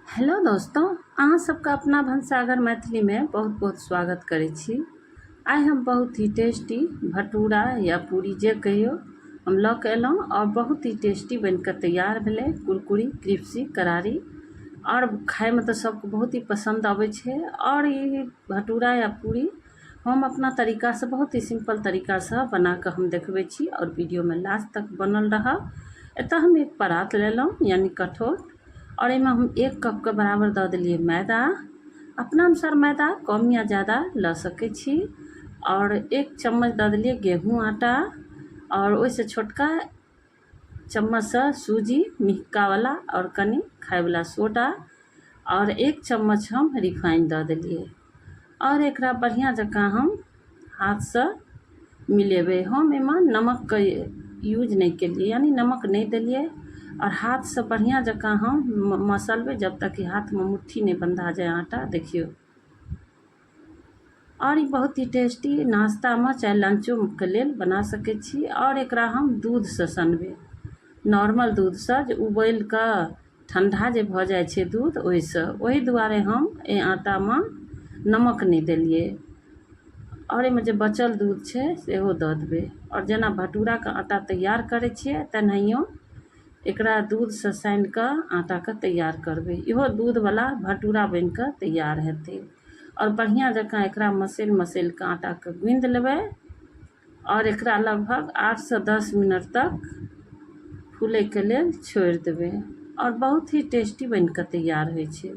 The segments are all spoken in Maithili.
हेलो दोस्तों, अहाँ सबके अपना भनसाघर मैथिलीमे बहुत बहुत स्वागत करै छी। आइ हम बहुत ही टेस्टी भटूरा या पूरी जे कहियौ हम लऽ कऽ एलहुँ आओर बहुत ही टेस्टी बनि कऽ तैयार भेलै, कुरकुरी क्रिप्सी करारी, आओर खाइमे तऽ सबके बहुत ही पसन्द अबै छै। आओर ई भटूरा या पूरी हम अपना तरीकासँ बहुत ही सिंपल तरीकासँ बना कऽ हम देखबै छी आओर वीडियोमे लास्ट तक बनल रहब। एतऽ हम एक परात लेलहुँ यानी कठोर, आओर एहिमे हम 1 कपके बराबर दऽ देलियै मैदा। अपना अनुसार मैदा कम या ज़्यादा लऽ सकै छी। आओर 1 चम्मच दऽ देलियै गेहूँ आटा, आओर ओहिसँ छोटका चम्मचसँ सूजी मिहिकावला, आओर कनि खायवला सोडा, आओर 1 चम्मच हम रिफाइन दऽ देलियै। आओर एकरा बढ़िआँ जकाँ हम हाथसँ मिलेबै। हम एहिमे नमकके यूज नहि केलियै, यानी नमक नहि देलियै। आओर हाथसँ बढ़िआँ जकाँ हम मसलबै जब तक कि हाथमे मुट्ठी नहि बन्धा जाय आटा। देखियौ, आओर ई बहुत ही टेस्टी नाश्तामे चाहे लंचोके लेल बना सकै छी। आओर एकरा हम दूधसँ सनबै, नॉर्मल दूधसँ, जे उबलि कऽ ठण्डा जे भऽ जाइ छै दूध, ओहिसँ। ओहि दुआरे हम एहि आटामे नमक नहि देलियै। आओर एहिमे जे बचल दूध छै सेहो दऽ देबै। आओर जेना भटूराके आटा तैयार करै छियै तेनाहियो एकरा दूधसँ सानि कऽ आटाके तैयार करबै। इहो दूधवला भटूरा बनि कऽ तैयार हेतै। आओर बढ़िआँ जकाँ एकरा मसलि मसलि कऽ आटाके गुँथि लेबै आओर एकरा लगभग 8 से 10 मिनट तक फूलैके लेल छोड़ि देबै। आओर बहुत ही टेस्टी बनि कऽ तैयार होइ छै।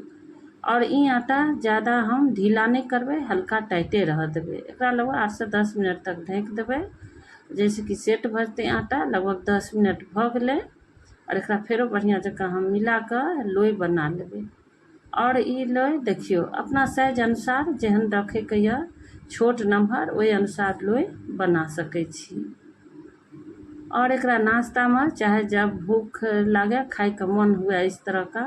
आओर ई आटा ज़्यादा हम ढीला नहि करबै, हल्का टाइटे रहऽ देबै। एकरा लगभग 8 से 10 मिनट तक ढकि देबै, जाहिसँ कि सेट भऽ जेतै आटा। लगभग 10 मिनट भऽ गेलै आओर एकरा फेरो बढ़िआँ जकाँ हम मिला कऽ लोइ बना लेबै। आओर ई लोइ देखियौ, अपना साइज अनुसार जेहन रखैके यऽ, छोट नमहर, ओहि अनुसार लोइ बना सकै छी। आओर एकरा नाश्तामे चाहे जब भूख लागै, खायके मन हुए इस तरहके,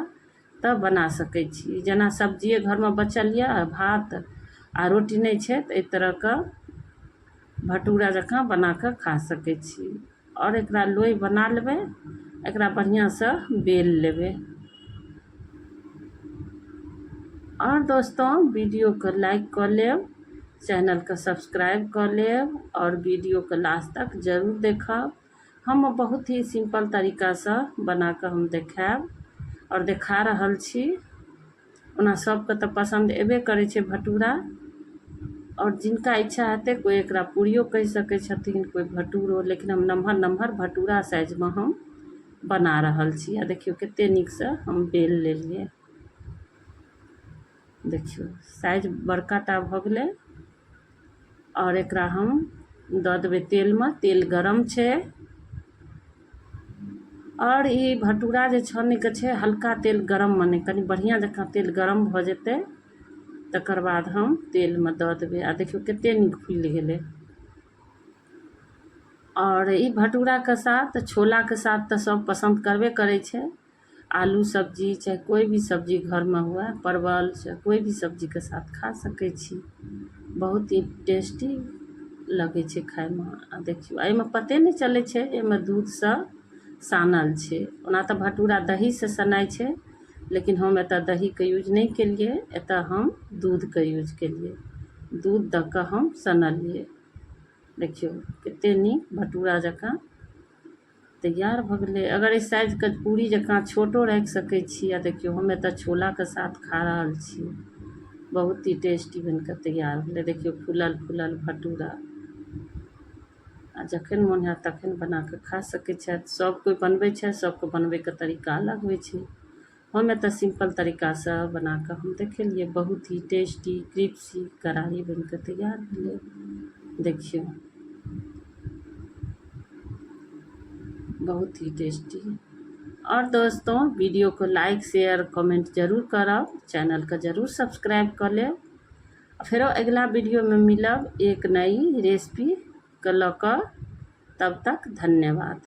तब बना सकै छी। जेना सब्जिए घरमे बचल यऽ, भात आ रोटी नहि छै, तऽ एहि तरहके भटूरा जकाँ बना कऽ खा सकै छी। आओर एकरा लोइ बना लेबै, एकरा बढ़िआँसँ बेल लेबै। आओर दोस्तों, वीडियोके लाइक कऽ लेब, चैनलके सब्सक्राइब कऽ लेब आओर वीडियोके लास्ट तक जरूर देखब। हम बहुत ही सिंपल तरीकासँ बना कऽ हम देखायब आओर देखा रहल छी। ओना सबके तऽ पसन्द एबे करै छै भटूरा, आओर जिनका इच्छा हेतै कोइ एकरा पूरियो कहि सकै छथिन, कोइ भटूरो, लेकिन हम नमहर नमहर भटूरा साइजमे हम बना रहल छी। आ देखियौ कते नीकसँ हम बेल लेलियै। देखियौ, साइज बड़का टा भऽ गेलै। आओर एकरा हम दऽ देबै तेलमे, तेल गरम छै। आओर ई भटूरा जे छानैके छै, हल्का तेल गरममे नहि, कनि बढ़िआँ जकाँ तेल गरम भऽ जेतै तकर बाद हम तेलमे दऽ देबै। आ देखियौ कते नीक फुलि गेलै। आओर ई भटूराके साथ छोलाके साथ तऽ सब पसन्द करबे करै छै। आलू सब्जी चाहे कोइ भी सब्जी घरमे हुए, परवल चाहे कोइ भी सब्जीके साथ खा सकै छी। बहुत ही टेस्टी लगै छै खायमे। आ देखियौ, एहिमे पते नहि चलै छै एहिमे दूधसँ सानल छै। ओना तऽ भटूरा दहीसँ सनाइ छै, लेकिन हम एतऽ दहीके यूज नहि केलियै, एतऽ हम दूधके यूज केलियै। दूध दऽ कऽ हम सनलियै। देखियौ कते नीक भटूरा जकाँ तैयार भऽ गेलै। अगर एहि साइजके पूरी जकाँ छोटो राखि सकै छी। आ देखियौ, हम एतऽ छोलाके साथ खा रहल छी। बहुत ही टेस्टी बनि कऽ तैयार भेलै। देखियौ, फूलल फूलल भटूरा। आ जखन मोन हैत तखन बना कऽ खा सकै छथि। सब कोइ बनबै छथि, सबके बनबैके तरीका अलग होइ छै। हम एतऽ सिंपल तरीकासँ बना कऽ हम देखेलियै। बहुत ही टेस्टी क्रिप्सी करारी बनि कऽ तैयार भेलै। देखियौ, बहुत ही टेस्टी। और दोस्तों, वीडियो को लाइक, शेयर, कमेंट जरूर करब, चैनल के जरूर सब्सक्राइब कर लेब। फेरो अगिला वीडियो में मिलब एक नई रेसिपी के लऽ कऽ। तब तक धन्यवाद।